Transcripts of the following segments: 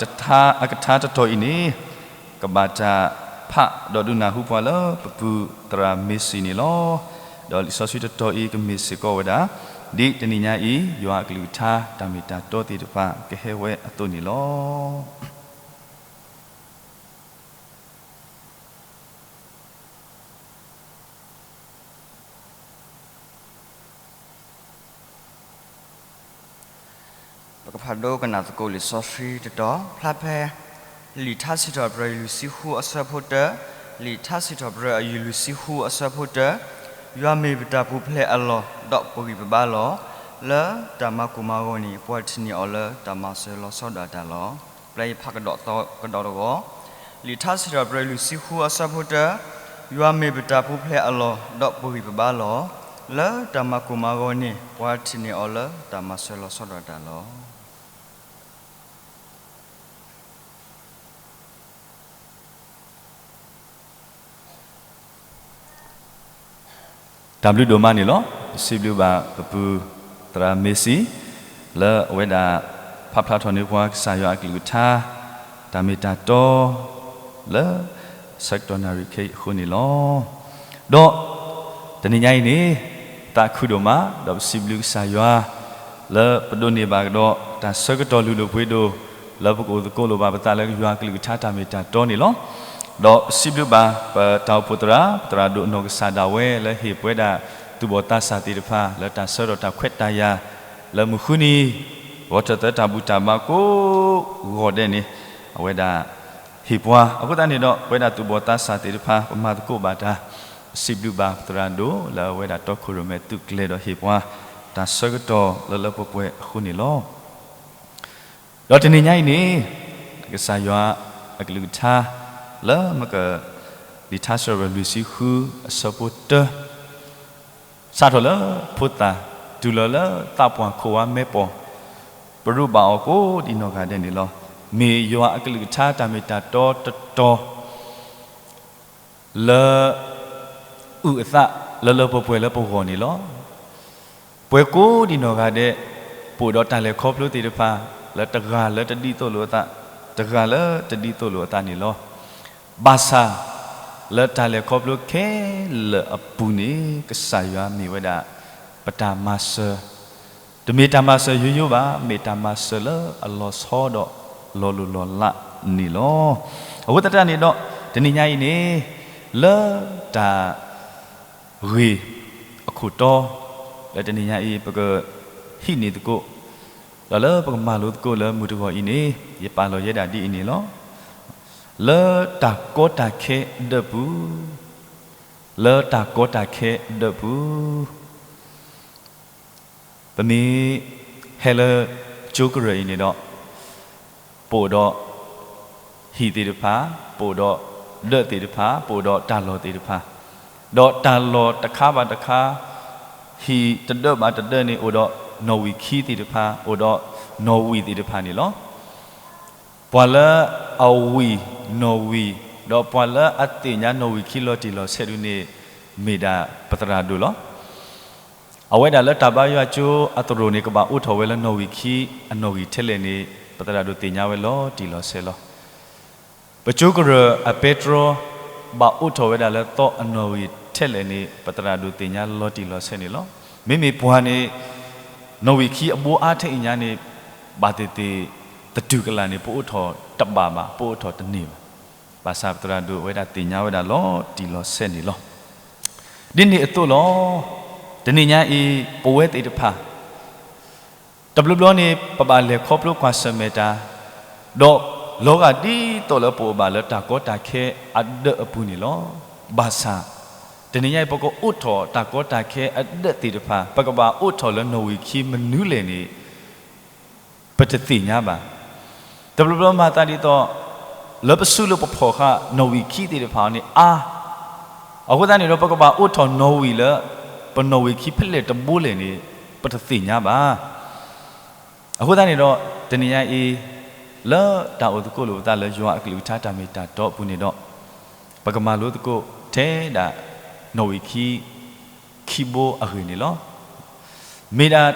တၢ်အကထါတတီၤအံၤန့ၣ် ကဘၣ်တၢ်ဖးဒီးဒုးနၢ်ဟူပှၤလၢပပုၢ်သရၣ်မ့ၤစံန့ၣ်လီၤ. ဒီးလံာ်စီဆှံတတီၤအံၤကမ့ၢ်စ့ၢ်ကီးဝဲဒၣ် ဒ်တနံၤညါအံၤ ယွၤအကလုၢ်ကထါတၢ်မ့ၢ်တၢ်တီသ့ၣ်တဖၣ်ကဟဲဝဲအသိးန့ၣ်လီၤ. ပကဖးဒိကနၣ်သကိးလံာ်စီဆှံတတီၤ ဖျါဖဲ လံာ်ထါစံးထီၣ်ပတြၢၤလွံၢ်ဆံဃုအဆၢဖိတၢ, လံာ်ထါစံးထီၣ်ပတြၢၤအယုၢ်လွံၢ်ဆံဃုအဆၢဖိတၢ, ယွၤမ့ၢ်ပတၢ်ပူၤဖျဲးအလီၢ် ဒီးပဂံၢ်ပဘါလီၤ. လၢတၢ်မၤကိၢ်မၤဂီၤန့ၣ် ပှၤထံၣ်န့ၢ်အီၤလၢတၢ်မၤစၢၤလီၤဆီဒၣ်တၢ်လီၤ. ပျဲယဖးကဒီးသီကဒီးတဂီၤ, လံာ်ထါစံးထီၣ်ပတြၢၤလွံၢ်ဆံဃုအဆၢဖိတၢ, ယွၤမ့ၢ်ပတၢ်ပူၤဖျဲးအလီၢ် ဒီးပဂံၢ်ပဘါလီၤ. လၢတၢ်မၤကိၢ်မၤဂီၤန့ၣ် ပှၤထံၣ်န့ၢ်အီၤလၢတၢ်မၤစၢၤလီၤဆီဒၣ်တၢ်လီၤ. တၢ်ဘျုးဒိၣ်မးန့ၣ်လီၤ. ပစံးဘျုးဘၣ်ပပုၢ်သရၣ်မ့ၤစံ လၢအဝဲဒၣ် ဖးဖျါထီၣ်န့ၢ်ပှၤကစၢ်ယွၤအကလုၢ်ကထါ တၢ်မ့ၢ်တၢ်တီ လၢ ဆၢကတီၢ်နၣ်ရံၣ်ခဲအံၤအဃိန့ၣ်လီၤ. ဒီး တနံၤညါအံၤန့ၣ် သးခုဒိၣ်မး ဒီးပစံးဘျုးကစၢ်ယွၤ လၢပဒိးန့ၢ်ဘၣ်ကဒီး တၢ်ဆၢကတီၢ်လုၢ်ဒိၣ်ပှ့ၤဒိၣ် လၢပကအိၣ်သကိးလိာ်ဘၣ်ပသးလၢယွၤအကလုၢ်ကထါတၢ်မ့ၢ်တၢ်တီန့ၣ်လီၤ. ဒီးပစံးဘျုးဘၣ် ပတၢ်အိၣ်ဖှိၣ်သရၣ် ပသရၣ်ဒိၣ်အနီၢ်ကစၢ်ဒၣ်ဝဲလၢဟ့ၣ်ပဝဲဒၣ် သူၣ်ဘီၣ်သးစၢ်သ့ၣ်တဖၣ် လၢတၢ်ဆၢထီၣ်တၢ်ခွဲးတၢ်ယာ် လၢမုၢ်ဃုနံၤ ဂီၤထၢၣ်သၢတၢ်ဘူၣ်တၢ်ဘါကိးဂီၤဒဲးန့ၣ် အဝဲဒၣ် ဟ့ၣ်ပှၤ အဃိသတးန့ၣ်ဒီး ပဝဲဒၣ်သူၣ်ဘီၣ်သးစၢ်သ့ၣ်တဖၣ် ပမၤသကိးဘၣ်တၢ် စံးဘျုးဘၣ်ပသရၣ်ဒိၣ် လၢအဝဲဒၣ်တီခိၣ်ရိၣ်မဲသုးကျဲၤဒီးဟ့ၣ်ပှၤ တၢ်ဆၢကတီၢ်လၢလၢပှဲၤပှဲၤအဃိန့ၣ်လီၤ. ဒီးတနံၤညါအံၤန့ၣ် ကစၢ်ယွၤအကလုၢ်ကထါ လၢမက လံာ်ထါစံးထီၣ်ပတြၢၤလွံၢ်ဆံဃုအဆၢဖိတၢ စးထီၣ်လၢဖိသၣ် တုၤလီၤလၢသးပှၢ်ခိၣ်ဝါမဲပီၤ ပရူးဘၣ်အီၤကိးဒံးနီၢ်ဂၤဒဲးန့ၣ်လီၤ. မ့ၢ်ယွၤအကလုၢ်ကထါတၢ်မ့ၢ်တၢ်တီတတီၤ လၢ အုၣ်အသးလၢလၢပှဲၤပှဲၤလၢပဂီၢ်န့ၣ်လီၤ. ပှၤကိးဒံးနီၢ်ဂၤဒဲး ပအိၣ်ဒီးတၢ်လဲၤခီဖျိသ့ၣ်တဖၣ် လၢတဂၤလၢတဒ်သိးလိာ်အသး, တဂၤလၢတဒ်သိးလိာ်အသးန့ၣ်လီၤ. ဘၣ်ဆၣ် လၢတၢ်လဲၤခီဖျိခဲလၢာ်အပူၤန့ၣ် ကစၢ်ယွၤမ့ၢ်ဝဲဒၣ် ပတၢ်မၤစၢၤ တမ့ၢ်တၢ်မၤစၢၤယိယိဘၣ်, မ့ၢ်တၢ်မၤစၢၤလၢအလီၤဆီဒီးလီၤလိၢ်လီၤလးန့ၣ်လီၤ. အဃိသတးန့ၣ်ဒီး တနံၤညါအံၤန့ၣ် လၢတၢ်ဂ့ၢ်အခိၣ်တီ လၢတနံၤညါအံၤ ပကဟံးန့ၢ်သကိး ဒီးလၢပကမၤလိသကိးလၢမုၢ်တဂီၤအံၤန့ၣ် ယပာ်လီၤယဲဒၣ်ဒ်အံၤန့ၣ်လီၤ. လၢတၢ်ကီတၢ်ခဲအဒၢးပူၤ, လၢတၢ်ကီတၢ်ခဲအဒၢးပူၤ ပမ့ၢ်ဟဲလၢကၠိကရၢၢ်အံၤန့ၣ်ဒီး ပအိၣ်ဒီးဟံၣ်သ့ၣ်တဖၣ်, ပအိၣ်ဒီးဒၢးသ့ၣ်တဖၣ်, ပအိၣ်ဒီးတၢ်လီၢ်သ့ၣ်တဖၣ်, ဒီးတၢ်လီၢ်တခါဘၣ်တခါ, ဟံၣ်တဒၢးဘၣ်တဒၢးန့ၣ် အိၣ်ဒီးနီၣ်ဝံာ်ခံသ့ၣ်တဖၣ်, အိၣ်ဒီးနီၣ်ဝံာ်သ့ၣ်တဖၣ်န့ၣ်လီၤ. ပှၤလၢအဝံၣ်နီၣ်ဝံာ်, ဒီးပှၤလၢအသ့ၣ်ညါနီၣ်ဝံာ်ခံလီၤတံၢ်လီၤဆဲးဒုန့ၣ် မ့ၢ်ဒၣ်ပသရၣ်ဒိၣ်လီၤ. အဝဲဒၣ်လၢတၢ်ဘါယွၤကၠိအသရိာ်န့ၣ် ကဘၣ်အိးထီၣ်ဝဲလၢနီၣ်ဝံာ်ခံအနီၣ်ဂံၢ်ထဲလဲၣ်န့ၣ် ပသရၣ်ဒိၣ်သ့ၣ်ညါဝဲလီၤတံၢ်လီၤဆဲးလီၤ. ပကၠိကရၢၢ်အပဲတြီ ဘၣ်အိးထီၣ်ဝဲဒၣ်လၢသီအနီၣ်ဂံၢ်ထဲလဲၣ်န့ၣ် ပသရၣ်ဒိၣ်သ့ၣ်ညါလီၤတံၢ်လီၤဆဲးန့ၣ်လီၤ. မ့မ့ၢ်ပှၤန့ၣ် နီၣ်ဝံာ်ခံအဘိအါထဲအံၤညါန့ၣ် ဘၣ်သ့ၣ်သ့ၣ်သတူၢ်ကလာ်န့ၣ် ပအိးထီၣ်တဘၣ်ဘၣ်, ပအိးထီၣ်တန့ၢ်ဘၣ်. ဘၣ်ဆၣ်ပသရၣ်ဒိၣ်အဝဲဒၣ်သ့ၣ်ညါဝဲဒၣ်လီၤတံၢ်လီၤဆဲးန့ၣ်လီၤ. ဒ်န့ၣ်အသိးလီၤ. တနံၤညါအံၤ ပဝဲသ့ၣ်တဖၣ် တဘျီဘျီန့ၣ် ပဘၣ်လဲၤခီဖျိကွၢ်ဆၢၣ်မဲာ်တၢ်, ဒီးလီၤဂာ်ဒ်သိးလၢပအိၣ်ဘၣ်လၢတၢ်ကီတၢ်ခဲအဒၢးအပူၤန့ၣ်လီၤ. ဘၣ်ဆၣ် တနံၤညါအံၤ ပကအိးထီၣ်တၢ်ကီတၢ်ခဲအဒၢးသ့ၣ်တဖၣ် ပကဘၣ်အိးထီၣ်လၢနီၣ်ဝံာ်ခံမနုၤလဲၣ်န့ၣ် ပတသ့ၣ်ညါဘၣ်. တဘျီဘျီမၤသးဒ်သိး လၢပစုလၢပဖီၣ်ဃာ်နီၣ်ဝံာ်ခံသ့ၣ်တဖၣ်န့ၣ်အါ, အဃိသတးန့ၣ်ဒီး ပကဘၣ်အိးထီၣ်နီၣ်ဝံာ်လၢ ပနီၣ်ဝံာ်ခံဖဲလဲၣ်တဘိလဲၣ်န့ၣ် ပတသ့ၣ်ညါဘၣ်. အဃိသတးန့ၣ်ဒီး တနံၤညါအံၤ လၢတၢ်အိၣ်သကိးလိာ်ပသးလၢယွၤအကလုၢ်ကထါတၢ်မ့ၢ်တၢ်တီအပူၤန့ၣ်ဒီး ပကမၤလိသကိးထဲဒၣ် နီၣ်ဝံာ်ခံ ခံဘိအဂ့ၢ်န့ၣ်လီၤ. မ့ၢ်ဒၣ်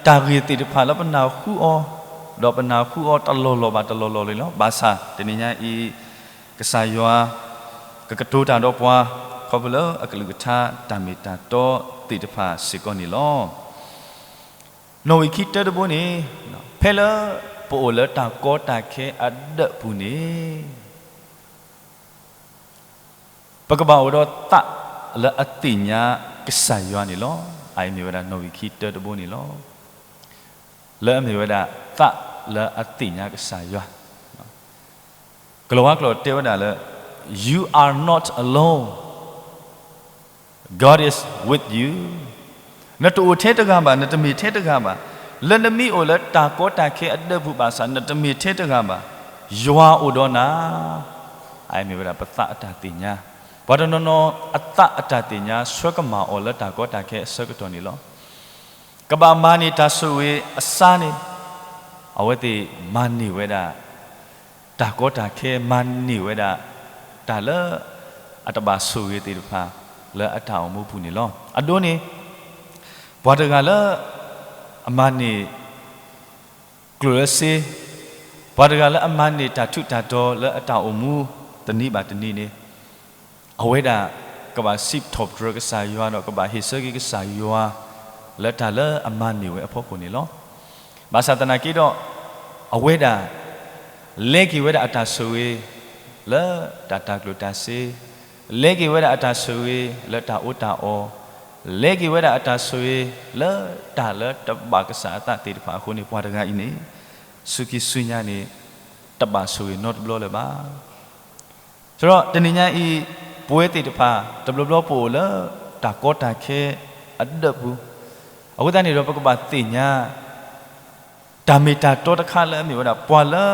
တၢ်ဂ့ၢ်သ့ၣ်တဖၣ်လၢပနၢ်ဟူအီၤ ဒီးပနၢ်ဟူအီၤတလီၢ်လီၢ်ဘၣ်တလီၢ်လီၢ်န့ၣ်လီၤ. ဘၣ်ဆၣ်တနံၤညါအံၤ ကစၢ်ယွၤ ကကတိၤတၢ်ဒီးပှၤ ခီဖျိလၢအကလုၢ်ကထါတၢ်မ့ၢ်တၢ်တီသ့ၣ်တဖၣ်စ့ၢ်ကီးန့ၣ်လီၤ. နီၣ်ဂံၢ်ခံတၢတဘိန့ၣ် ဖဲလၢပအိၣ်လၢတၢ်ကီတၢ်ခဲအဒၢးပူၤန့ၣ် ပကဘၣ်အိၣ်ဒီးသးလၢအသ့ၣ်ညါကစၢ်ယွၤန့ၣ်လီၤ. အအံၤမ့ၢ်ဝဲဒၣ်နီၣ်ဂံၢ်ခံတၢတဘိန့ၣ်လီၤ. လၢအမ့ၢ်ဝဲဒၣ်သးလၢအသ့ၣ်ညါကစၢ်ယွၤ, ကလီၤဝါကျိာ်တဲဝဲဒၣ်လၢ You are not alone, God is with you. နတအိၣ်ထဲတဂၤဘၣ်, နတမ့ၢ်ထဲတဂၤဘၣ်. လၢနမ့ၢ်အိၣ်လၢတၢ်ကီတၢ်ခဲအဒၢးပူၤဘၣ်ဆၣ် နတမ့ၢ်ထဲတဂၤဘၣ်. ယွၤအိၣ်ဒီးနၤ. အအံၤမ့ၢ်ဝဲဒၣ်ပသးအတၢ်သ့ၣ်ညါ, ပှၤတနီၤနီၤအသးအတၢ်သ့ၣ်ညါ ဆှၢကမၣ်အီၤလၢတၢ်ကီတၢ်ခဲအဆၢကတီၢ်န့ၣ်လီၤ. ကဘၣ်မၤန့ၢ်တၢ်ဆိၣ်ဂ့ၤအစၢ်န့ၣ် အဝဲသ့ၣ်မၤန့ၢ်ဝဲဒၣ် တၢ်ကီတၢ်ခဲ မၤန့ၢ်ဝဲဒၣ် တၢ်လၢအတဘၣ်ဆိၣ်ဂ့ၤသ့ၣ်တဖၣ် လၢအတၢ်အိၣ်မူပူၤန့ၣ်လီၤ. အဒိန့ၣ် ပှၤတဂၤလၢ အမၤန့ၢ် ကျိၣ်လၢစ့, ပှၤတဂၤလၢအမၤန့ၢ်တၢ်ထူးတၢ်တီၤလၢအတၢ်အိၣ်မူ တနံၤဘၣ်တနံၤန့ၣ် အဝဲဒၣ်ကဘၣ်စံးထီၣ်ပတြၢၤကစၢ်ယွၤဒီးကဘၣ်ဟ့ၣ်ဆၢက့ၤကစၢ်ယွၤ လၢတၢ်လၢအမၤန့ၢ်ဝဲအဖီခိၣ်န့ၣ်လီၤ. ဘၣ်ဆၣ်သနာ်က့ဒီး အဝဲဒၣ် လဲက့ၤဝဲဒၣ်အတၢ်ဆိၣ်ဂ့ၤ လၢတၢ်တၢ်ကျိၣ်တၢ်စ့, လဲက့ၤဝဲဒၣ်အတၢ်ဆိၣ်ဂ့ၤလၢတၢ်အီၣ်တၢ်အီ, လဲက့ၤဝဲဒၣ်အတၢ်ဆိၣ်ဂ့ၤလၢတၢ်လၢတဘၣ်ကစၢ်အသးသ့ၣ်တဖၣ်အဃိန့ၣ် ပှၤတဂၤအံၤန့ၣ် ဆူခံဆူညါန့ၣ် တဘၣ်ဆိၣ်ဂ့ၤနီတဘျီလၢၤဘၣ်. ဒီးတနံၤညါအံၤ ပဝဲသ့ၣ်တဖၣ် တဘျီဘျီပအိၣ်လၢတၢ်ကီတၢ်ခဲအဒၢးပူၤ, အဃိသတးန့ၣ်ဒီးပကဘၣ်သ့ၣ်ညါ တၢ်မ့ၢ်တၢ်တီတခါလၢအမ့ၢ်ဝဲဒၣ် ပှၤလၢ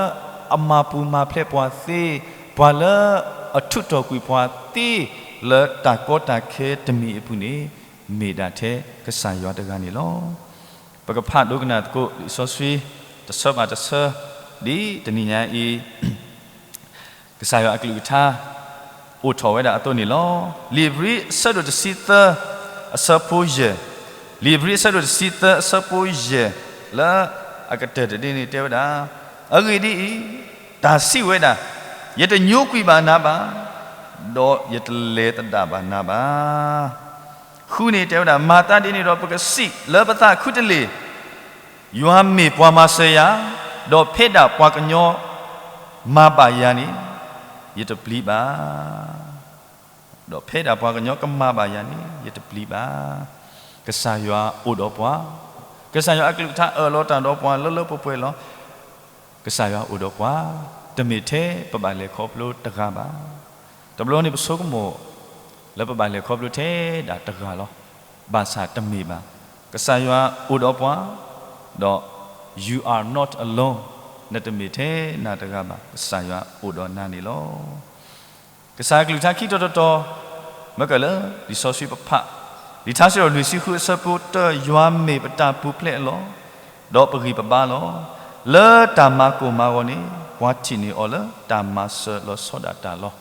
အမၤပူၤမၤဖျဲးပှၤသ့, ပှၤလၢအထုးထီၣ်ကွံာ်ပှၤသ့ လၢတၢ်ကီတၢ်ခဲတမံၤအပူၤန့ၣ် မ့ၢ်ဒၣ်ထဲကစၢ်ယွၤတဂၤန့ၣ်လီၤ. ပကဖးဒိကနၣ်သကိးလံာ်စီဆှံ တဆၢဘၣ်တဆၢ ဒ်တနံၤညါအံၤ ကစၢ်ယွၤအကလုၢ်ကထါ အိၣ်ထီၣ်ဝဲဒၣ်အသိးန့ၣ်လီၤ. လံာ်ဧ့ၤဘြံၤအဆၢဒိၣ်တဆံသၢ အဆၢဖိယဲၢ်, လံာ်ဧ့ၤဘြံၤအဆၢဒိၣ်တဆံသၢ အဆၢဖိယဲၢ် လၢအကတၢၢ်တဒ့န့ၣ်တဲဝဲဒၣ်, အဂ့ၢ်ဒ်အံၤ, တၢ်စံးဝဲဒၣ်, ယတညိကွံာ်ဘၣ်နၤဘၣ်, ဒီးယတလဲၤသဒၣ်ဘၣ်နၤဘၣ်. ဃုန့ၣ်တဲဝဲဒၣ်, မၤသးဒ်န့ၣ်ဒီး ပကစံးလၢပသးခုတလ့ၢ်, ယွၤမ့ၢ်ပှၤမၤစၢၤယၤ, ဒီးဖဲဒၣ်ပှၤကညီမၤဘၣ်ယၤန့ၣ်, ယတပျံၤဘၣ်. ဒီးဖဲဒၣ်ပှၤကညီကမၤဘၣ်ယၤန့ၣ် ယတပျံၤဘၣ်. ကစၢ်ယွၤအိၣ်ဒီးပှၤ, ကစၢ်ယွၤအကလုၢ်ကထါအၢၣ်လီၤတၢ်ဒီးပှၤလၢလၢပှဲၤပှဲၤလီၤ. ကစၢ်ယွၤအိၣ်ဒီးပှၤ, တမ့ၢ်ထဲပဘၣ်လဲၤခီဖျိတဂၤဘၣ်. တဘျီန့ၣ်ပဆိကမိၣ် လၢပဘၣ်လဲၤခီဖျိထဲဒၣ်တဂၤလီၤ. ဘၣ်ဆၣ်တမ့ၢ်ဘၣ်. ကစၢ်ယွၤအိၣ်ဒီးပှၤ, ဒီး you are not alone, နတမ့ၢ်ထဲနၤတဂၤဘၣ်, ကစၢ်ယွၤအိၣ်ဒီးနၤန့ၣ်လီၤ. ကစၢ်အကလုၢ်ကထါခံတီၤတတီၤ, မ့ၢ်ကလၢ လံာ်စီဆှံပဖး, လံာ်ထါစံးထီၣ်လွံၢ်ဆံဃုအဆၢဖိတၢ, ယွၤမ့ၢ်ပတၢ်ပူၤဖျဲးအလီၢ်, ဒီးပဂံၢ်ပဘါလီၤ. လၢတၢ်မၤကိၢ်မၤဂီၤန့ၣ် ပှၤထံၣ်န့ၢ်အီၤလၢတၢ်မၤစၢၤလီၤဆီဒၣ်တၢ်လီၤ.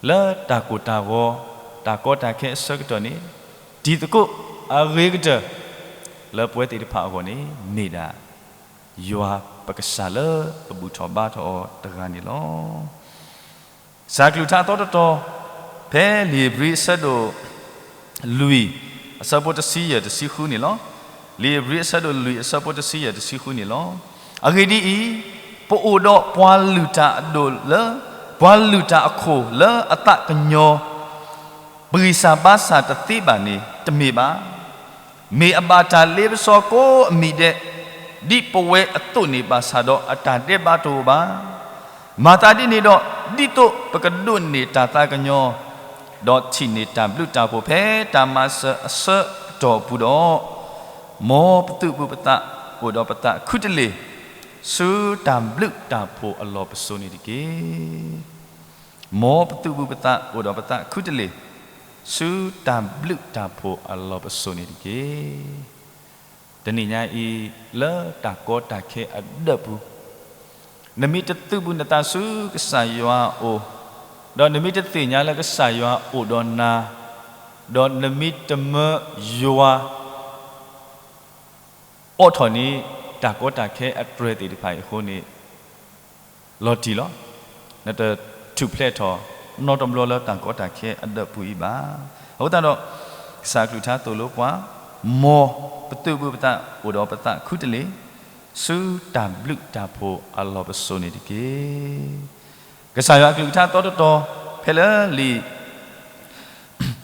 လၢတၢ်ကိၢ်တၢ်ဂီၤ, တၢ်ကီတၢ်ခဲအဆၢကတီၢ်န့ၣ်, တံၤသကိးအဂ့ၤကတၢၢ် လၢပဝဲသ့ၣ်တဖၣ်အဂီၢ်န့ၣ် မ့ၢ်ဒၣ် ယွၤပကစၢ်လၢပဘူၣ်ထီၣ်ဘါထီၣ်အီၤတဂၤန့ၣ်လီၤ. ကစၢ်အကလုၢ်ကထါအသီတတီၤ, ဖဲလံာ်ဧ့ၤဘြံၤအဆၢဒိၣ်လွံၢ် အဆၢဖိတဆံယဲၢ်တဆံဃုန့ၣ်လီၤ. လံာ်ဧ့ၤဘြံၤအဆၢဒိၣ်လွံၢ်အဆၢဖိတဆံယဲၢ်တဆံဃုန့ၣ်လီၤ. အဂ့ၢ်ဒ်အံၤ, ပအိၣ်ဒီးပှၤလုၢ်တၢ်အဒိၣ်လၢ, ပှၤလုၢ်တၢ်အခိၣ်လၢအသးကညီၤ ပဂံၢ်စၢ်ဘါစၢ်တသ့ဘၣ်န့ၣ် တမ့ၢ်ဘၣ်. မ့ၢ်အဘၣ်တၢ်လ့ပစီကိးအမံၤဒဲး, ဒ်ပဝဲအသိးန့ၣ်ဘၣ်ဆၣ်ဒီးအတၢ်ဒဲးဘးတအိၣ်ဘၣ်. မၤသးဒ်န့ၣ်ဒီး, ဒ်သိးပကဒိးန့ၢ်တၢ်သးကညီၤ, ဒီးထံၣ်န့ၢ်တၢ်ဘျုးတၢ်ဖှိၣ်ဖဲတၢ်မၤစၢၤအဆၢကတီၢ်ပူၤဒီး, မ်ပသုးဘူးပသးအိၣ်ဒီးပသးခုတလ့ၢ်, ဆူတၢ်ဘျုးတၢ်ဖှိၣ်အလီၢ်ပစိာ်န့ၣ်တက့ၢ်. မ်ပသုးဘူးပသးအိၣ်ဒီးပသးခုတလ့ၢ်, ဆူတၢ်ဘျုးတၢ်ဖှိၣ်အလီၢ်ပစိာ်န့ၣ်တက့ၢ်. တနံၤညါအံၤလၢတၢ်ကီတၢ်ခဲအဒၢးပူၤ, နမ့ၢ်တသုးဘူးနသးဆူကစၢ်ယွၤအအိၣ်, ဒီးနမ့ၢ်တသ့ၣ်ညါလၢကစၢ်ယွၤအိၣ်ဒီးနၤ, ဒီးနမ့ၢ်တမၢယွၤ အိးထီၣ်န့ၣ် တၢ်ကီတၢ်ခဲအတြဲၤသ့ၣ်တဖၣ်အံၤအဃိန့ၣ် လီၤတံၢ်လီၤ. နတထူၣ်ဖျဲးထီၣ်နီတဘျီလၢတၢ်ကီတၢ်ခဲအဒၢးပူၤအံၤဘၣ်. အဃိသတးဒီး ကစၢ်အကလုၢ်ကထါသိၣ်လိပှၤ, မ်ပသုးဘူးပသးအိၣ်ဒီးပသးခူတလ့ၢ်, ဆူတၢ်ဘျုးတၢ်ဖှိၣ်အလီၢ်ပစိာ်န့ၣ်တက့ၢ်. ကစၢ်ယွၤအကလုၢ်ကထါသီတတီၤ ဖဲလၢလံာ်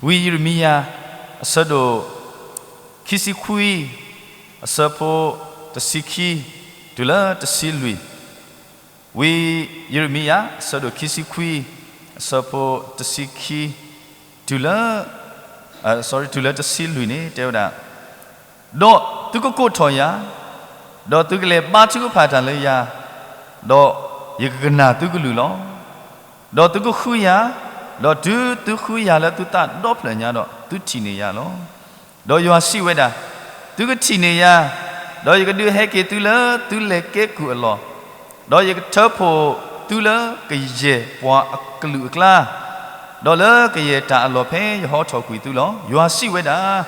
ဝံယံးရမံယၤ အဆၢဒိၣ် ခံဆံခွံ အဆၢဖိတဆံခံ တုၤလၢတဆံလွံၢ်, ဝံယံးရမံယၤ အဆၢဒိၣ်ခံဆံခွံ အဆၢဖိတဆံခံ တုၤလၢ sorry တုၤလၢတဆံလွံၢ်န့ၣ် တဲဝဲဒၣ်, ဒီးသုကကိးထီၣ်ယၤ, ဒီးသုကလဲၤဘါထုကဖၣ်တၢ်လၢယၤ, ဒီးယကကနၣ်သုကလုၢ်လီၤ. ဒီးသုကဃုယၤ, ဒီးတုၤသုဃုယၤလၢသုသးဒီဖျၢၣ်ညါဒီး သုထံၣ်န့ၢ်ယၤလီၤ. ဒီးယွၤစံးဝဲဒၣ်, သုကထံၣ်န့ၢ်ယၤ, ဒီးယကဒုးဟဲက့ၤသုလၢသုလဲၤကဲကုၢ်အလီၢ်, ဒီးယကထၢဖှိၣ်သုလၢကယဲၢ်ပှၤအကလုာ်အကျါ, ဒီးလၢကယဲၢ်တၢ်အလီၢ်ဖဲယဟီထီၣ်ကွံာ်သုလီၤ. ယွၤစံးဝဲဒၣ်,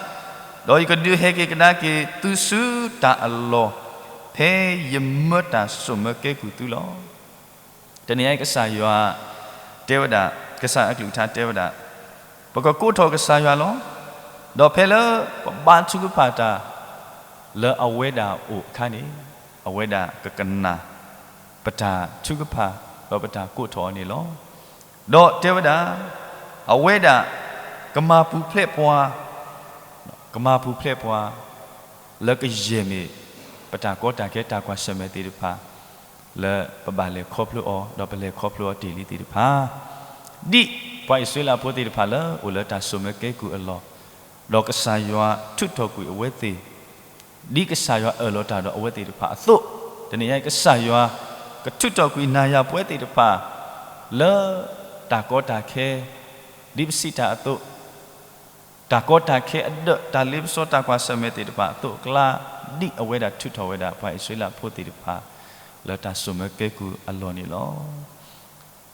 ဒီးယကဒုးဟဲက့ၤကဒါက့ၤသုဆူတၢ်အလီၢ် ဖဲယမၢတၢ်စိာ်မၢကဲကုၢ်သုလီၤ. တနံၤအံၤကစၢ်ယွၤတဲဝဲဒၣ်, ကစၢ်အကလုၢ်ကထါတဲဝဲဒၣ်, ပကကိးထီၣ်ကစၢ်ယွၤလီၤ. ဒီးဖဲလၢပဘါထုကဖၣ်တၢ် လၢအဝဲဒၣ်အအိၣ်အခါန့ၣ်, အဝဲဒၣ်ကကနၣ် ပတၢ်ထုကဖၣ် ဒီးပတၢ်ကိးထီၣ်အီၤန့ၣ်လီၤ. ဒီးတဲဝဲဒၣ်, အဝဲဒၣ်ကမၤပူၤဖျဲးပှၤ ကမၤပူၤဖျဲးပှၤ လၢကယဲၢ်မ့ၢ် ပတၢ်ကီတၢ်ခဲတၢ်ကွၢ်ဆၢၣ်မဲာ်သ့ၣ်တဖၣ် လၢပဘၣ်လဲၤခီဖျိအီၤ ဒီးပလဲၤခီဖျိအီၤတ့ၢ်လံသ့ၣ်တဖၣ်, ဒ်ပှၤအံၣ်စရ့လးဖိသ့ၣ်တဖၣ်လၢအိၣ်လၢတၢ်စိာ်မၢကဲကုၢ်အလီၢ်, ဒီးကစၢ်ယွၤထုးထီၣ်ကွံာ်အဝဲသ့ၣ် ဒ်ကစၢ်ယွၤအၢၣ်လီၤတၢ်ဒီးအဝဲသ့ၣ်တဖၣ်အသိး, တနံၤအံၤကစၢ်ယွၤကထုးထီၣ်ကွံာ်နၤယၤပဝဲသ့ၣ်တဖၣ် လၢတၢ်ကီတၢ်ခဲ ဒ်ပစံးတၢ်အသိး, တၢ်ကီတၢ်ခဲအဒၢး တၢ်လ့ပစီတၢ်ကွၢ်ဆၢၣ်မဲာ်သ့ၣ်တဖၣ်အသိးအကျါ, ဒ်အဝဲဒၣ်ထုးထီၣ်ဝဲဒၣ်ပှၤအံၣ်စရ့လးဖိသ့ၣ်တဖၣ် လၢတၢ်စိာ်မၢကဲကုၢ်အလီၢ်န့ၣ်လီၤ.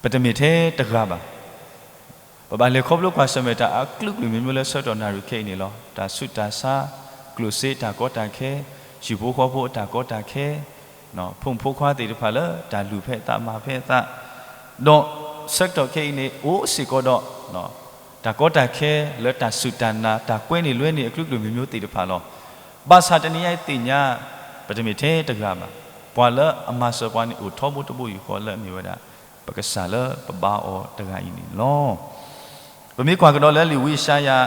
ပတမ့ၢ်ထဲတဂၤဘၣ်. ပဘၣ်လဲၤခီဖျိကွၢ်ဆၢၣ်မဲာ်တၢ်အကလုာ်ကလုာ်မ့ၢ်မ့ၢ်လၢဆၢကတီၢ်နၣ်ရံၣ်ခဲအံၤန့ၣ်လီၤ. တၢ်ဆူးတၢ်ဆါ, ကျိၣ်စ့တၢ်ကီတၢ်ခဲ, ဟံၣ်ဖိဃီဖိအတၢ်ကီတၢ်ခဲ, ဖိမုၣ်ဖိခွါသ့ၣ်တဖၣ်လၢတၢ်လူၤဖဲအသးမၤဖဲအသး, ဒီးဆၢကတီၢ်ခဲအံၤန့ၣ် အိၣ်စ့ၢ်ကီးဒီး တၢ်ကီတၢ်ခဲလၢတၢ်စူၢ်တၢ်နာ် တၢ်ကွဲန့ၢ်လွဲန့ၢ်အကလုာ်ကလုာ်မ့ၢ်မ့ၢ်သ့ၣ်တဖၣ်လီၤ. ဘၣ်ဆၣ်တနံၤအံၤသ့ၣ်ညါ ပတမ့ၢ်ထဲတဂၤဘၣ်. ပှၤလၢအမၤစၢၤပှၤန့ၣ်အိၣ်ထီဘိတဘိယူၢ်ဃီလၢအမ့ၢ်ဝဲဒၣ် ပကစၢ်လၢပဘါအီၤတဂၤအံၤန့ၣ်လီၤ. ပမ့ၢ်ကွၢ်ကဒီးလၢလံာ်ဝံယၡါယၤ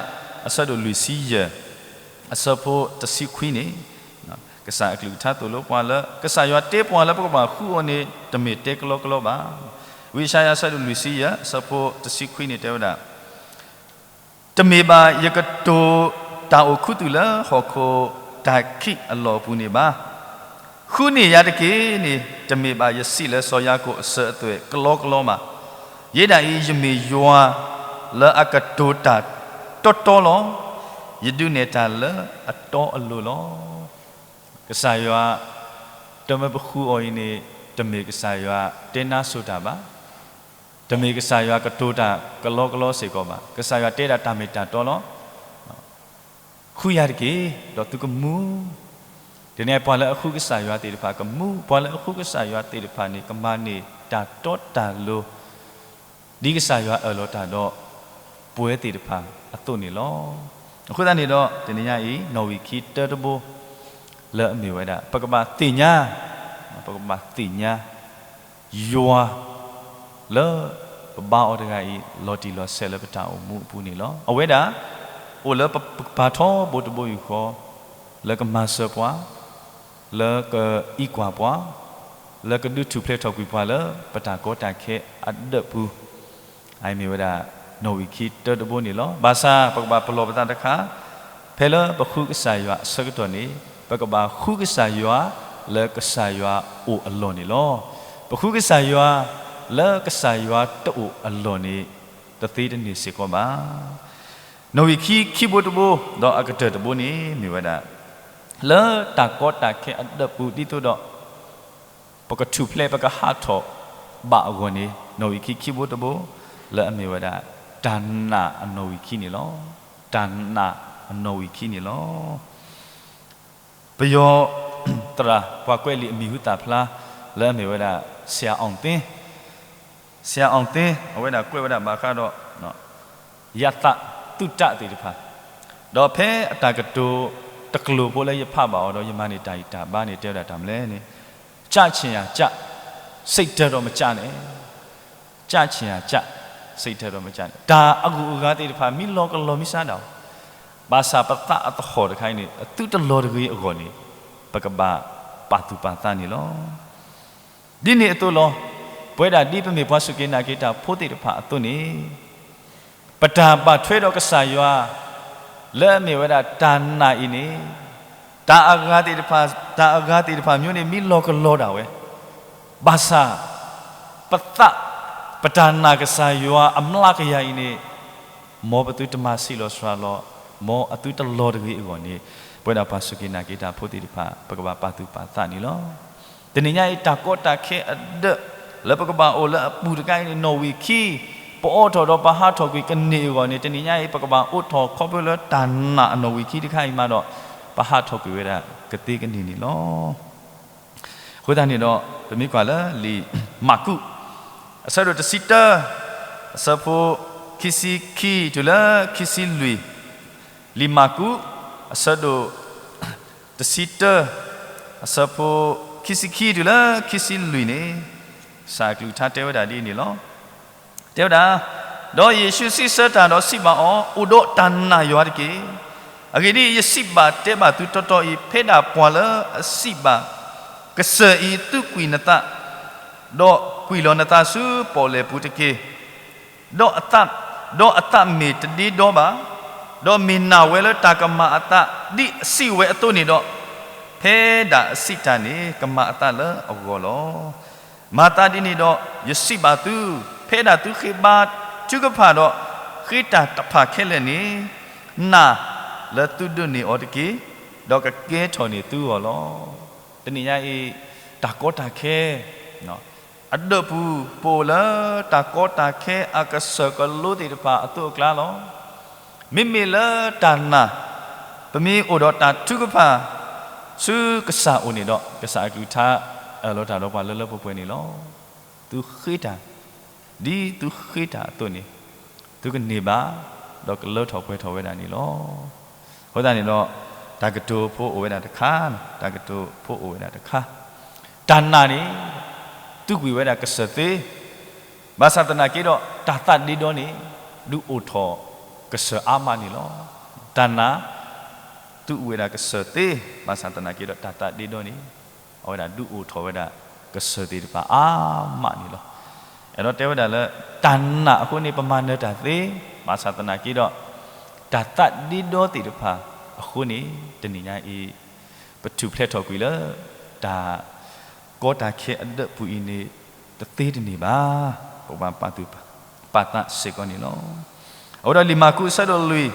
အဆၢဒိၣ်လွံၢ်ဆံယဲၢ် အဆၢဖိတဆံခွံန့ၣ်, ကစၢ်အကလုၢ်ကထါသိၣ်လိပှၤလၢ ကစၢ်ယွၤတဲပှၤလၢပကဘၣ်ဃုအီၤန့ၣ် တမ့ၢ်တဲကလီကလီဘၣ်. ဝံယၡါယၤအဆၢဒိၣ်လွံၢ်ဆံယဲၢ် အဆၢဖိတဆံခွံန့ၣ်တဲဝဲဒၣ်, တမ့ၢ်ဘၣ်ယကတိၤတၢ်အိၣ်ခူသူၣ်လၢဟီၣ်ခိၣ်တၢ်ခံးအလီၢ်အပူၤန့ၣ်ဘၣ်. ဃုန့ၢ်ယၤတက့ၢ်န့ၣ် တမ့ၢ်ဘၣ်ယစံးလၢစီၤယၤကိာ်အစၢၤအသွဲၣ်ကလီကလီဘၣ်. ယဲဒၣ်အံၤ ယမ့ၢ်ယွၤလၢအကတိၤတၢ်တီတီလီၤ. ယဒုးနဲၣ်တၢ်လၢအတီအလိၤလီၤ. ကစၢ်ယွၤ တမ့ၢ်ပဃုအီၤအံၤန့ၣ် တမ့ၢ်ကစၢ်ယွၤတဲနါစိၤတၢ်ဘၣ်. တမ့ၢ်ကစၢ်ယွၤကတိၤတၢ်ကလီကလီစ့ၢ်ကီးဘၣ်. ကစၢ်ယွၤတဲဒၣ်တၢ်မ့ၢ်တၢ်တီလီၤ. ဃုယၤတက့ၢ်, ဒီးသုကမူ. တနံၤအံၤပှၤလၢအဃုကစၢ်ယွၤသ့ၣ်တဖၣ်ကမူ, ပှၤလၢအဃုကစၢ်ယွၤသ့ၣ်တဖၣ်န့ၣ် ကမၤန့ၢ်တၢ်တီတၢ်လိၤ ဒ်ကစၢ်ယွၤအၢၣ်လီၤတၢ်ဒီး ပဝဲသ့ၣ်တဖၣ်အသိးန့ၣ်လီၤ. အဃိသတးန့ၣ်ဒီး တနံၤညါအံၤ နီၣ်ဝံာ်ခံတၢတဘိ လၢအမ့ၢ်ဝဲဒၣ် ပကဘၣ်သ့ၣ်ညါ, ပကဘၣ်သ့ၣ်ညါ ယွၤ လၢပဘါအီၤတဂၤအံၤ လီၤတံၢ်လီၤဆဲးလၢပတၢ်အိၣ်မူအပူၤန့ၣ်လီၤ. အဝဲဒၣ် အိၣ်လၢပကပၤထီဘိတဘိယူၢ်ဃီ လၢကမၤစၢၤပှၤ, လၢကအံးကွၢ်ပှၤ, လၢကဒုးထူၣ်ဖျဲးထီၣ်ကွံာ်ပှၤလၢ ပတၢ်ကီတၢ်ခဲအဒၢးပူၤ အမ့ၢ်ဝဲဒၣ် နီၣ်ဝံာ်ခံတၢတဘိန့ၣ်လီၤ. ဘၣ်ဆၣ်ပကဘၣ်ပလီၢ်ပသးတခါ, ဖဲလၢပဃုကစၢ်ယွၤအဆၢကတီၢ်န့ၣ် ပကဘၣ်ဃုကစၢ်ယွၤ လၢကစၢ်ယွၤအိၣ်အလီၢ်န့ၣ်လီၤ. ပဃုကစၢ်ယွၤ လၢကစၢ်ယွၤတအိၣ်အလီၢ်န့ၣ် တသ့တန့ၢ်စ့ၢ်ကီးဘၣ်. နီၣ်ဝံာ်ခံခံဘိတဘိ ဒီးအကတၢၢ်တဘိန့ၣ် မ့ၢ်ဝဲဒၣ် လၢတၢ်ကီတၢ်ခဲအဒၢးပူၤဒ်သိးဒီး ပကထူၣ်ဖျဲးပကဟးထီၣ်ဘၣ်အဂီၢ်န့ၣ် နီၣ်ဝံာ်ခံခံဘိတဘိ လၢအမ့ၢ်ဝဲဒၣ် တၢ်နာ်အနီၣ်ဝံာ်ခံန့ၣ်လီၤ. တၢ်နာ်အနီၣ်ဝံာ်ခံန့ၣ်လီၤ. ပယီၤ သရၣ်ပှၤကွဲးလံာ်အမံၤဟူသၣ်ဖျါ လၢအမ့ၢ်ဝဲဒၣ် ဆရာအောင်သင်း, ဆရာအောင်သင်း အဝဲဒၣ်ကွဲးဝဲဒၣ်ဘၣ်ဃးဒီး ယသးသုးတၢ်သ့ၣ်တဖၣ်, ဒီးဖဲအတၢ်ကတိၤတကျိၤဖိလၢယဖးဘၣ်အီၤဒီး ယမၤန့ၢ်တၢ်ဂံၢ်တၢ်ဘါန့ၣ် တဲဝဲဒၣ်တၢ်မနုၤလဲၣ်န့ၣ်, ကြံ့ချင်ရာကြံ့, စိတ်ဒဏ်တော့မကြံ့နဲ့, ကြံ့ချင်ရာကြံ့, စိတ်ဒဏ်တော့မကြံ့နဲ့, တၢ်အဂုၤအဂၤသ့ၣ်တဖၣ် မ့ၢ်လီၤကလီၤမ့ၢ်စါဒၣ်, ဘၣ်ဆၣ်ပသးအသဟီၣ်တခါအံၤန့ၣ် အသုတလီၤတဂ့ၤအဂီၢ်န့ၣ် ပကဘၣ်ပာ်သူၣ်ပာ်သးန့ၣ်လီၤ. ဒ်န့ၣ်အသိးလီၤ, ပဝဲဒၣ်ဒ်ပမ့ၢ်ပှၤစူၢ်က့ၤနာ်က့ၤတၢ်ဖိသ့ၣ်တဖၣ်အသိးန့ၣ်, ပတၢ်ဘၣ်ထွဲဒီးကစၢ်ယွၤ လၢအမ့ၢ်ဝဲဒၣ်တၢ်နာ်အံၤန့ၣ်, တၢ်အဂၤသ့ၣ်တဖၣ်, တၢ်အဂၤသ့ၣ်တဖၣ်မျိုးန့ၣ် မ့ၢ်လီၤကလီၤဒၣ်ဝဲ, ဘၣ်ဆၣ် ပသး, ပတၢ်နာ်ကစၢ်ယွၤအမျးကယၤအံၤန့ၣ်, မ်ပသုတမၤဆံးလီၤစှၤလီၤ, မ်အသုတလီၤတဂ့ၤအဂီၢ်န့ၣ်, ပဝဲဒၣ်ပှၤစူၢ်က့ၤနာ်က့ၤတၢ်ဖိသ့ၣ်တဖၣ် ပကဘၣ်ပာ်သူၣ်ပာ်သးန့ၣ်လီၤ. တနံၤညါအံၤ တၢ်ကီတၢ်ခဲအဒၢး လၢပကဘၣ်အိၣ်လၢအပူၤတခါအံၤန့ၣ် နီၣ်ဝံာ်ခံ, ပအိးထီၣ်ဒီးပဟးထီၣ်ကွံာ်ကန့ၢ်အဂီၢ်န့ၣ် တနံၤညါအံၤ ပကဘၣ်အိးထီၣ်ခီဖျိလၢတၢ်နာ်အနီၣ်ဝံာ်ခံတခါအံၤမးဒီး ပဟးထီၣ်ကွံာ်ဝဲဒၣ်ကသ့ကန့ၢ်န့ၣ်လီၤ. အဃိသတးန့ၣ်ဒီး ပမ့ၢ်ကွၢ်လၢလံာ်မၢ်ကူး အဆၢဒိၣ်တဆံတၢ, အဆၢဖိခံဆံခံတုၤလၢခံဆံလွံၢ်, လံာ်မၢ်ကူး အဆၢဒိၣ်တဆံတၢ, အဆၢဖိခံဆံခံတုၤလၢခံဆံလွံၢ်န့ၣ်, ကစၢ်အကလုၢ်ကထါတဲဝဲဒၣ်ဒ်အံၤန့ၣ်လီၤ. တဲဝဲဒၣ်, ဒီးယ့ၣ်ၡူးစံးဆၢတၢ်ဒီးစံးဘၣ်အီၤ, အိၣ်ဒီးတၢ်နာ်ယွၤတက့ၢ်. အဂ့ၢ်ဒ်အံၤ, ယစံးဘၣ်တဲဘၣ်သုတီတီအံၤ, ဖဲဒၣ်ပှၤလၢအစံးဘၣ်ကစၢၢ်အံၤ သုးကွံာ်နသး, ဒီးကွံာ်လီၤနသးဆူပီၣ်လဲၣ်ပူၤတက့ၢ်. ဒီးအသး, ဒီးအသးမ့ၢ်တဒ့ဒီဘၣ်, ဒီးမ့ၢ်နာ်ဝဲလၢတၢ်ကမၤအသးဒ်အစံးဝဲအသိးန့ၣ်ဒီး, ဖဲဒၣ်အစံးတၢ်န့ၣ် ကမၤအသးလၢအဂီၢ်လီၤ. မၤသးဒ်န့ၣ်ဒီး ယစံးဘၣ်သု, ဖဲဒၣ်သုဃ့ဘါထုကဖၣ်ဒီး ဃ့တၢ်တဖၣ်ခဲလၢာ်န့ၣ်, နာ်လၢသုဒိးန့ၢ်အီၤတက့ၢ်, ဒီးကကဲထီၣ်န့ၢ်သုဂီၢ်လီၤ. တနံၤညါအံၤ တၢ်ကီတၢ်ခဲ အဒၢးပူၤ ပအိၣ်လၢတၢ်ကီတၢ်ခဲအကစၢၢ်ကလိသ့ၣ်တဖၣ်အသိးအကျါလီၤ. မ့မ့ၢ်လၢတၢ်နာ်, ပမ့ၢ်အိၣ်ဒီးတၢ်ထုကဖၣ် ဆူကစၢ်အအိၣ်န့ၣ်ဒီး ကစၢ်အကလုၢ်ကထါအၢၣ်လီၤတၢ်ဒီးပှၤလၢလၢပှဲၤပှဲၤန့ၣ်လီၤ. သုဃ့တၢ်, ဒ်သုဃ့တၢ်အသိးန့ၣ် သုကန့ၢ်ဘၣ်, ဒီးကလၢထီၣ်ပှဲၤထီၣ်ဝဲဒၣ်န့ၣ်လီၤ. အဃိသတးန့ၣ်ဒီး တၢ်ကတိၤဖိအိၣ်ဝဲဒၣ်တခါ, တၢ်ကတိၤဖိအိၣ်ဝဲဒၣ်တခါ, တၢ်နာ်န့ၣ် သုးကွံာ်ဝဲဒၣ်ကစၢၢ်သ့, ဘၣ်ဆၣ်သနာ်က့ဒီး တၢ်သးဒ့ဒီန့ၣ် ဒုးအိၣ်ထီၣ်ကစၢၢ်အါမးန့ၣ်လီၤ. တၢ်နာ် သုးဝဲဒၣ်ကစၢၢ်သ့, ဘၣ်ဆၣ်သနာ်က့ဒီး တၢ်သးဒ့ဒီန့ၣ် အဝဲဒၣ်ဒုးအိၣ်ထီၣ်ဝဲဒၣ်ကစၢၢ်သ့ၣ်တဖၣ်အါမးန့ၣ်လီၤ. အဲၣ်ဒိးတဲဝဲဒၣ်လၢ တၢ်နာ်အဃိန့ၣ် ပမၤနၢၤတၢ်သ့, ဘၣ်ဆၣ်သနာ်က့ဒီး တၢ်သးဒ့ဒီသ့ၣ်တဖၣ်အဃိန့ၣ် တနံၤညါအံၤ ပထူၣ်ဖျဲးထီၣ်ကွံာ်လၢ တၢ်ကီတၢ်ခဲအဒၢးပူၤအံၤန့ၣ် တသ့တန့ၢ်ဘၣ်. ပကဘၣ်ပာ်သူၣ်ပာ်သးစ့ၢ်ကီးန့ၣ်လီၤ. အဃိဒီးလံာ်မၢ်ကူးအဆၢဒိၣ်လွံၢ်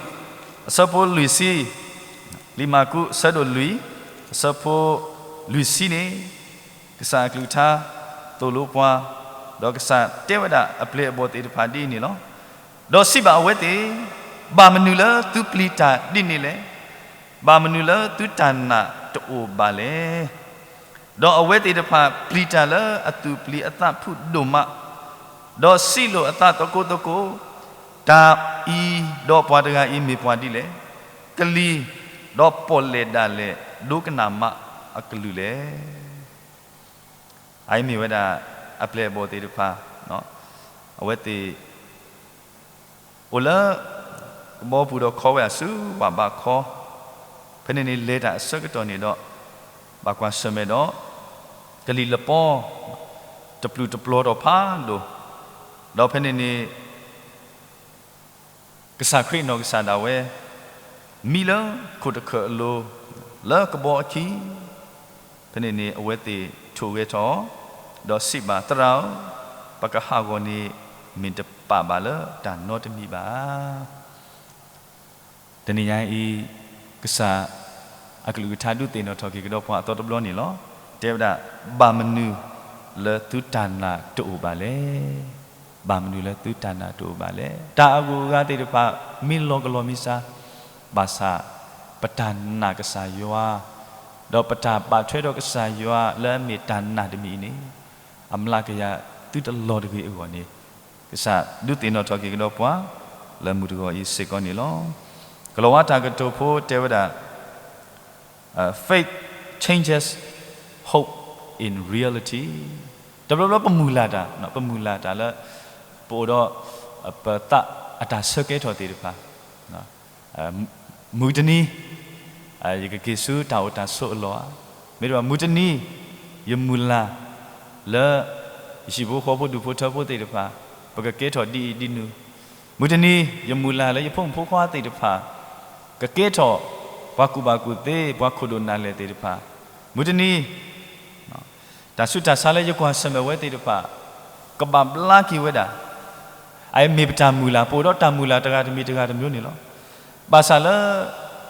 အဆၢဖိလွံၢ်ဆံ, လံာ်မၢ်ကူးအဆၢဒိၣ်လွံၢ် အဆၢဖိလွံၢ်ဆံန့ၣ် ကစၢ်အကလုၢ်ကထါသိၣ်လိပှၤ, ဒီးကစၢ်တဲဝဲဒၣ်အပျဲၢ်အဘီၣ်သ့ၣ်တဖၣ်ဒ်အံၤန့ၣ်လီၤ. ဒီးစံးဘၣ်အဝဲသ့ၣ်, ဘၣ်မနုၤလၢသုပျံၤတၢ်ဒ်န့ၣ်လဲၣ်. ဘၣ်မနုၤလၢသုတၢ်နာ်တအိၣ်ဘၣ်လဲၣ်. ဒီးအဝဲသ့ၣ်တဖၣ်ပျံၤတၢ်လၢအသူၣ်ပျံၤအသးဖုၣ်ဒိၣ်မး, ဒီးစံးလိာ်အသးသကိးသကိး, တၢ်အံၤဒီးပှၤတဂၤအံၤမ့ၢ်ပှၤဒ်လဲၣ်. ကလံၤ, ဒီးပီၣ်လဲၣ်ဒၣ်လဲာ်ဒိကနၣ်မးအကလုၢ်လဲၣ်. အအံၤမ့ၢ်ဝဲဒၣ် အပျဲၢ်အဘီၣ်သ့ၣ်တဖၣ်, အဝဲသ့ၣ် အိၣ်လၢ ကဘီပူၤဒီးခီဝဲဒၣ်ဆူဝၣ်ဘးခီ, ဖဲန့ၣ်န့ၣ်လဲၤတၢ်အဆၢကတီၢ်န့ၣ်ဒီး ဘၣ်ကွၢ်ဆၢၣ်မဲာ်ဒီး ကလံၤလပီ တပျုာ်တပျီၤထီၣ်ဖးဒိၣ်, ဒီးဖဲန့ၣ်န့ၣ် ကစၢ်ခရံာ်အနီၢ်ကစၢ်ဒၣ်ဝဲ မံလၢခိၣ်တခၢၣ်အလိၤ လၢကဘီအခံ, ဖဲန့ၣ်န့ၣ် အဝဲသ့ၣ်ထိၣ်ဂဲၤထီၣ်, ဒီးစံးဘၣ်သရၣ်ဧၢ, ပကဟးဂီၤန့ၣ် မ့ၢ်တပာ်ဘၣ်လၢတၢ်နီတမံၤဘၣ်. တနံၤညါအံၤ ကစၢ်အကလုၢ်ကထါဒုးသ့ၣ်နီၣ်ထီၣ်က့ၤကဒီးပှၤအသီတဘျီန့ၣ်လီၤ. တဲဝဲဒၣ်, ဘၣ်မနုၤလၢသုတၢ်နာ်တအိၣ်ဘၣ်လဲၣ်. ဘၣ်မနုၤလၢသုတၢ်နာ်တအိၣ်ဘၣ်လဲၣ်. တၢ်အဂုၤအဂၤသ့ၣ်တဖၣ် မ့ၢ်လီၤကလီၤမ့ၢ်စါ, ဘၣ်ဆၣ် ပတၢ်နာ်ကစၢ်ယွၤ ဒီးပတၢ်ဘၣ်ထွဲဒီးကစၢ်ယွၤလၢအမ့ၢ်တၢ်နာ်တမံၤအံၤန့ၣ်, အမျးကယၤသုတလီၤတဂ့ၤအဂီၢ်န့ၣ်, ကစၢ်ဒုးသ့ၣ်နီၣ်ထီၣ်က့ၤကဒီးပှၤ လၢမုၢ်တဂီၤအံၤစ့ၢ်ကီးန့ၣ်လီၤ. ကလီၤဝါတၢ်ကတိၤဖိတဲဝဲဒၣ်, faith changes hope in reality. တဘျီဘျီပမုၢ်လၢ်တၢ်, ပမုၢ်လၢ်တၢ်လၢ ပအိၣ်ဒီး ပသးအတၢ်ဆၢကဲထီၣ်သ့ၣ်တဖၣ် မုၢ်တနံၤ ယကက့ၤဆူတၢ်အိၣ်တၢ်ဆိးအလီၢ်ဧါ. မ့ၢ်တဘၣ် မုၢ်တနံၤ ယမုၢ်လၢ်လၢ ယဟံၣ်ဖိဃီဖိဒူၣ်ဖိထၢဖိသ့ၣ်တဖၣ် ပကကဲထီၣ်ဒ်အံၤဒ်နုၤ. မုၢ်တနံၤ ယမုၢ်လၢ်လၢယဖိမုၣ်ဖိခွါသ့ၣ်တဖၣ် ကကဲထီၣ် ပှၤကူၣ်ဘၣ်ကူၣ်သ့ ပှၤခိၣ်ဒိၣ်နၢ်လဲၢ်သ့ၣ်တဖၣ်. မုၢ်တနံၤ တၢ်ဆူးတၢ်ဆါလၢယကွၢ်ဆၢၣ်မဲာ်ဝဲသ့ၣ်တဖၣ် ကဘၣ်ဘျါက့ၤဝဲဒၣ်. အအံၤမ့ၢ်ပတၢ်မုၢ်လၢ်, ပအိၣ်ဒီးတၢ်မုၢ်လၢ်တဂၤတမံၤတဂၤတမျိုးန့ၣ်လီၤ. ဘၣ်ဆၣ်လၢ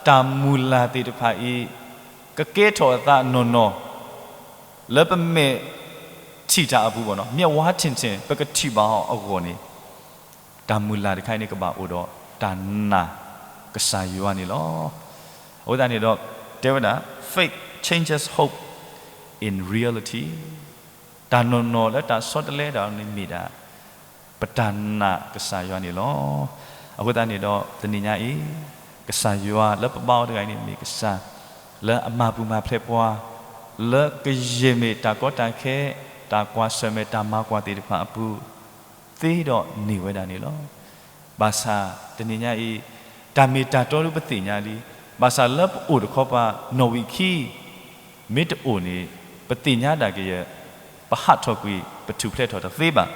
တၢ်မုၢ်လၢ်သ့ၣ်တဖၣ်အံၤ ကကဲထီၣ်အသးနီၢ်နီၢ် လၢပမဲာ်ထံၣ်တၢ်အပူၤဘၣ်နီၤ, မျက်ဝါထင်ထင် ပကထံၣ်ဘၣ်အီၤအဂီၢ်န့ၣ် တၢ်မုၢ်လၢ်တခါအံၤန့ၣ် ကဘၣ်အိၣ်ဒီးတၢ်နာ်ကစၢ်ယွၤန့ၣ်လီၤ. အဃိသတးန့ၣ်ဒီး တဲဝဲဒၣ် faith changes hope in reality. တၢ်နီၢ်နီၢ်လၢတၢ်ဆီတလဲတၢ်န့ၣ်မ့ၢ်ဒၣ် ပတၢ်နာ်ကစၢ်ယွၤန့ၣ်လီၤ. အဃိသတးန့ၣ်ဒီး တနံၤညါအံၤ ကစၢ်ယွၤလၢပဘါအီၤတဂၤအံၤန့ၣ်မ့ၢ်ကစၢ် လၢအမၤပူၤမၤဖျဲးပှၤ လၢကယဲၢ်မ့ၢ်တၢ်ကီတၢ်ခဲ တၢ်ကွၢ်ဆၢၣ်မဲာ်တၢ်မၤကွၢ်သ့ၣ်တဖၣ်အပူၤ သ့ဒီးန့ၢ်ဝဲဒၣ်န့ၣ်လီၤ. ဘၣ်ဆၣ်တနံၤညါအံၤ တၢ်မ့ၢ်တၢ်တီဒ်ပသ့ၣ်ညါလံ. ဘၣ်ဆၣ်လၢပအိၣ်တခီပၤ နီၣ်ဝံာ်ခံ မ့ၢ်တအိၣ်န့ၣ် ပသ့ၣ်ညါဒၣ်ကယဲၢ် ပဟးထီၣ်ကွံာ် ပထူၣ်ဖျဲးထီၣ်တသ့ဘၣ်.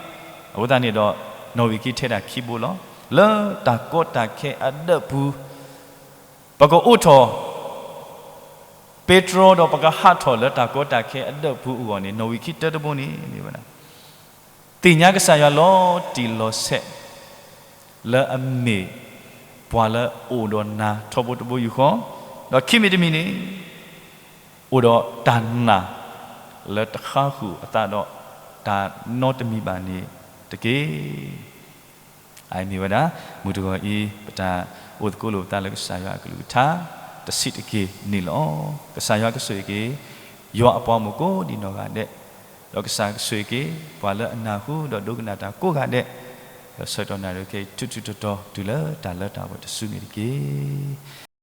အဃိသတးန့ၣ်ဒီး နီၣ်ဝံာ်ခံထဲဒၣ်ခံဘိလီၤ. လၢတၢ်ကီတၢ်ခဲအဒၢးပူၤ ပကအိးထီၣ် ပ့းတြီဒီးပကဟးထီၣ်လၢတၢ်ကီတၢ်ခဲအဒၢးပူၤအဂီၢ်န့ၣ် နီၣ်ဝံာ်ခံတၢတဘိန့ၣ် မ့ၢ်ဝဲဒၣ် သ့ၣ်ညါကစၢ်ယွၤလီၤတံၢ်လီၤဆဲး လၢအမ့ၢ်ပှၤလၢအအိၣ်ဒီးနၤထီဘိတဘိယူၢ်ဃီ, ဒီးခံမံၤတမံၤန့ၣ် အိၣ်ဒီးတၢ်နာ်လၢတဃါဃုာ်အသးဒီး တၢ်နီတမံၤဘၣ်န့ၣ်တက့ၢ်. အအံၤမ့ၢ်ဝဲဒၣ် မုၢ်တဂီၤအံၤ ပတၢ်အိၣ်သကိးလိာ်ပသးလၢကစၢ်ယွၤအကလုၢ်ကထါ တဆံးတက့ၢ်န့ၣ်လီၤ. ကစၢ်ယွၤကဆိၣ်ဂ့ၤက့ၤ ယွၤအပှၤမိၢ်ကိးဒံးနီၢ်ဂၤဒဲး, ဒီးကစၢ်ကဆိၣ်ဂ့ၤက့ၤ ပှၤလၢအနၢ်ဟူဒီးဒိကနၣ်တၢ်ကိးဂၤဒဲး, ဒီးဆၢကတီၢ်နၣ်ရံၣ်ခဲအံၤ ထူးထူးတီၤတီၤ တုၤလၢတၢ်လၢတၢ်ပှဲၤတစုန့ၣ်တက့ၢ်.